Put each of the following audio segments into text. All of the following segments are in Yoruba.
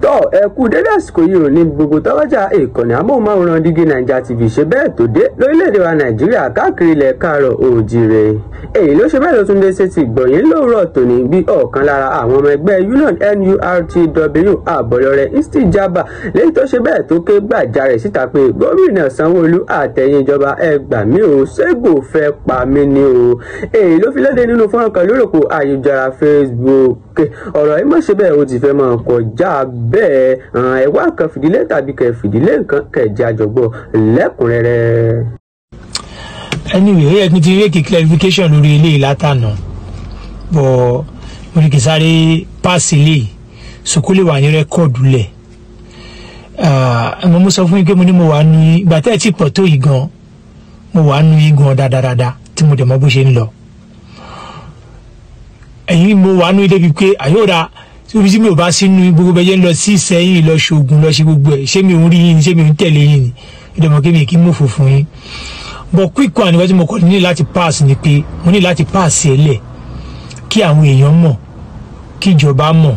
Tọ́ ẹ kú dédé àsìkò yìí ò ní gbogbo tọ́wọ́jà ìkànnì amóhùnmáwòrán Dígí Naija TV ṣe bẹ́ẹ̀ tó dé lórílẹ̀‐èdè wa Nàìjíríà káàkiri ilẹ̀ káàárọ̀ oòjíire. Èyí ló ṣe bẹ́ẹ̀ ló tún dé sétí gbọ̀nyìn lóòrọ̀ tòní bí ọ̀kan lára àwọn ọmọ ẹgbẹ́ Union NURTW Àbọ̀lọ́rẹ̀ Istijaba lẹ́yìn tó ṣe bẹ́ẹ̀ tó ké gbàjarè síta pé gómìnà Sanwó-Olú àtẹ̀yìn ìjọba ẹ gbà mí o, Sego fẹ́ pa mí ni o. Èyí ló fi léde nínú fọ́nrán kan lórí òpó ayélujára Facebook. Ọ̀rọ̀ yìí mọ̀ ṣe bẹ́ẹ̀ ó ti fẹ́ máa kọjá bẹ́ẹ̀. Ẹ wá nǹkan fìdílé tàbí kẹ̀ fìdílé nǹkan kẹ̀jẹ̀ àjọgbọ́ lẹ́kùnrẹ́rẹ́. Anyway, ó yẹ kí n ti make clarification lórí eléyìí látànà, but mo ní kí n sáré pass eléyìí so kó lè wà ní record lẹ̀. Mo sọ fún yín pé mo ní mo wà nù ìgbà tẹ́ ẹ̀ tí pọ̀ tó yìí gan, mo wà nù yín gan dáadáa tí mo dẹ̀ mọ̀ bó ṣe ń lọ. Ẹ̀yin mo wà nù débi pé àyòrà tí mi ò bá sínú gbogbo bẹ́ẹ̀ ń lọ sí Ìsẹ́yìn lọ ṣoògùn lọ ṣe gbogbo ẹ̀, ṣé mi ò ń rí yín ni, ṣé mi ò ń tẹ̀lé yín ni? Ìdọ̀mọ̀ kí mi kì í mú fòfin yín. But quick one nígbà tí mo kàn ní láti pass ni pé mo ní láti pass ẹ lẹ̀ kí àwọn èèyàn mọ̀, kí ìjọba mọ̀,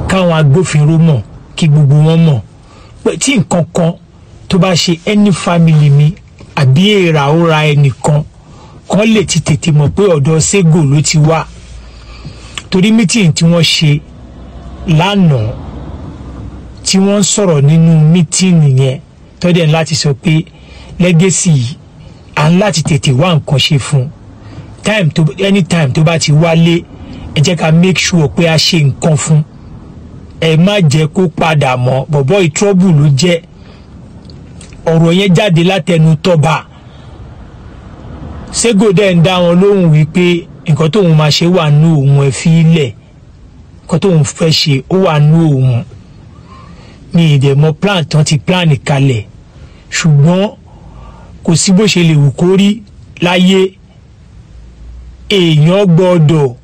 káwọn agbófinró mọ̀, kí gbogbo wọn mọ̀ pé tí nǹkan kan tó bá ṣe any family mi àbí èèrà ó ra ẹnìkan kan lè ti tètè mọ̀ pé ọ̀dọ̀ Sego ló ti wá. Torí meeting tí wọ́n ṣe lánàá tí wọ́n ń sọ̀rọ̀ nínú meeting yẹn, tọ́dẹ̀ láti sọ pé legacy yìí à ń láti tètè wá nǹkan ṣe fún time tó anytime tó bá ti wálé, ẹ jẹ́ ká make sure pé a ṣe nǹkan fún ẹ, má jẹ́ kó padà mọ́ bọ̀bọ́ ìtrọ́bù ló jẹ́. Ọ̀rọ̀ yẹn jáde látẹnu Tọ́ba. Sego dẹ̀ ń dá wọn lóhùn wípé nǹkan tóun máa ṣe wà nú òun, ẹ fi ilẹ̀, nǹkan tóun fẹ́ ṣe ó wà nú òun. Ní ìdẹ̀mọ́ plan tán ti plan kalẹ̀, ṣùgbọ́n kò sí bó ṣe lè wù kó rí láyé, èèyàn gbọ́dọ̀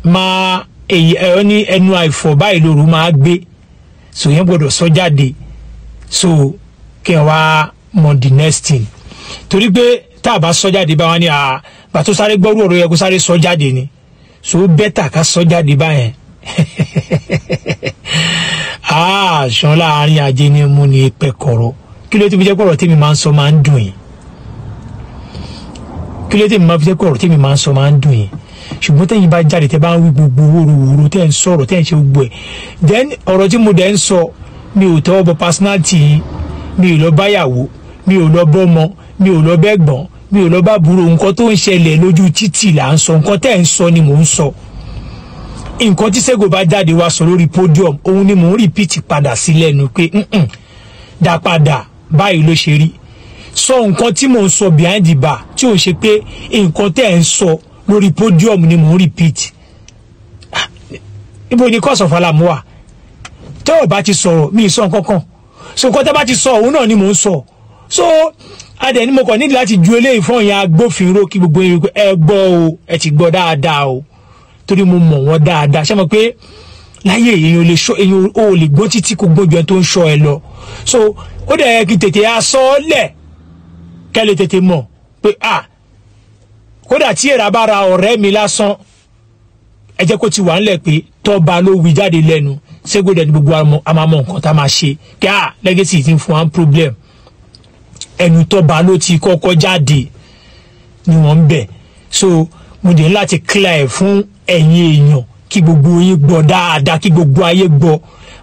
máa èyí ẹ ní ẹnu àìfọ̀ báyìí lóru máa gbé, so yẹn gbọ́dọ̀ sọ jáde so kí ẹ wá mọ the next thing. Torí pé tá a bá sọ jáde báwa ni àgbà tó sáré gbọ́rú ọ̀rọ̀ yẹ kó sáré sọ jáde ni, so better ká sọ jáde báyẹn. Ṣan láàrin ajé ni mú ni pẹ̀kọ̀rọ̀. Kí ló ti fi jẹ́ pé ọ̀rọ̀ tèmi máa ń sọ máa ń dùn yín? Kí ló tèmi máa fi jẹ́ pé ọ̀rọ̀ tèmi máa ń sọ máa ń dùn yín? Ṣùgbọ́n tẹ́yìn bá jáde, tẹ́ bá ń wí gbogbo wóruwòro, tẹ́ ń sọ̀rọ̀, tẹ́ ń ṣe gbogbo ẹ̀, then ọ̀rọ̀ tí mo dẹ̀ ń sọ, mi ò tọwọ́ bọ personality yín, mi ò lọ báyàwó, mi ò lọ bọ́mọ, mi ò lọ bẹ́gbọ́n, mi ò lọ bá búrò. Nǹkan tó ń ṣẹlẹ̀ lójú títì là ń sọ, nǹkan tẹ́ ń sọ ni mò ń sọ. Nǹkan tí Sego bá jáde wá sọ lórí podium, òun ni mò ń repeat padà sí lẹ́nu pé dá padà, báyìí ló ṣe rí. Sọ nǹkan tí mò ń sọ behind the bar, tí ò ń ṣe pé nǹkan tẹ́ ń sọ lórí podium ni mò ń repeat. Ibo ni cause of alarm wà? Tẹ́ ò bá ti sọ̀rọ̀, mi ì sọ nǹkan kan. So nǹkan tẹ́ bá ti sọ, òun náà ni mò ń sọ. So adẹ̀ ni mo kàn nídìí láti ju eléyìí fún ìyẹn agbófinró kí gbogbo ẹ gbọ́ o, ẹ ti gbọ́ dáadáa o, torí mo mọ̀ wọ́n dáadáa. Ṣé mo pé láyé èèyàn lè ṣọ́ èèyàn, ò lè gbọ́n títí kò gbọ́n ju ẹni tó ń ṣọ́ ẹ lọ. So ó dẹ̀ yẹ kí tètè á sọ ọ́ lẹ̀ kẹ́ lè tètè mọ̀ pé ah, kódà tí èrà bá ra ọ̀rẹ́ mi lásán, ẹ jẹ́ kó ti wà ńlẹ̀ pé Tọ́ba ló wí jáde lẹ́nu. Sego dẹ̀ ní gbogbo a máa mọ nǹkan tá a máa ṣe kí ah, legacy ti ń fún wa problem. Ẹnu Tọ́ba ló ti kọ́kọ́ jáde ni wọ́n ń bẹ̀. So mo dé láti clear ẹ̀ fún ẹ̀yin èèyàn kí gbogbo yín gbọ́ dáadáa, kí gbogbo ayé gbọ́,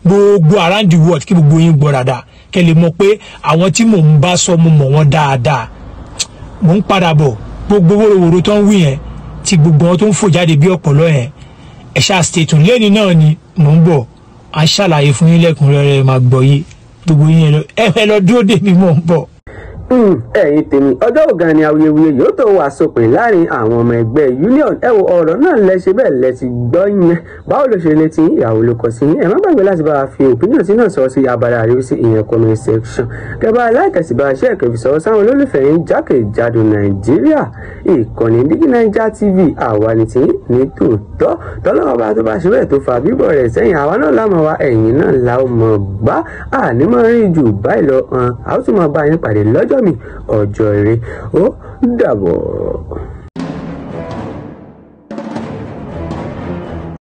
gbogbo around the world, kí gbogbo yín gbọ́ dáadáa, kẹ́ lè mọ̀ pé àwọn tí mò ń bá sọ, mo mọ̀ wọ́n dáadáa. Mò ń padà bọ̀. Gbogbo wóróworó tó ń wí yẹn, tí gbogbo wọn tó ń fò jáde bí ọ̀pọ̀lọ́ yẹn, ẹ ṣáà stay tuned. Lẹ́ni náà ni mò ń bọ̀, à ń ṣàlàyé fún yín lẹ́kùnrẹ́rẹ́, máa gbọ́ yé gbogbo yín. Ẹ lọ dúró dè mí, mò ń bọ̀. Ẹ̀yin tèmi, ọjọ́ ògan ni awuyewuye yóò tó wà sópin láàrin àwọn ọmọ ẹgbẹ́ union? Ẹ wo ọ̀rọ̀ náà lẹ ṣe bẹ́ẹ̀ lẹ ti gbọ́ yẹn. Báwo ló ṣe létí ìyàwó ló kọ sí? Ẹ má gbàgbé láti bá wa fi opinion sí náà sọ sí abala àríwísí, ìyẹn comment section. Kẹbà aláìkẹsì bá ṣe ẹ̀kẹ́ fi sọ̀rọ̀ sáwọn olólùfẹ́ yín jákèjádò Nàìjíríà. Ìkànnì Dígí Naija TV, àwa ni tí ní tòótọ́. Tọ́lọ́wọ́ bá tó bá ṣe bẹ́ẹ̀ tó fa bíbọ̀ rẹ̀ sẹ́yìn, àwa náà lámọ̀ wa, ẹ̀yìn náà la ó mọ̀ gbá. Àní mọ̀ rí jù báyìí lọ hàn, a ó tún máa bá yín pàdé lọ́jọ́ mi ọjọ́ ire. Ó dàbọ̀.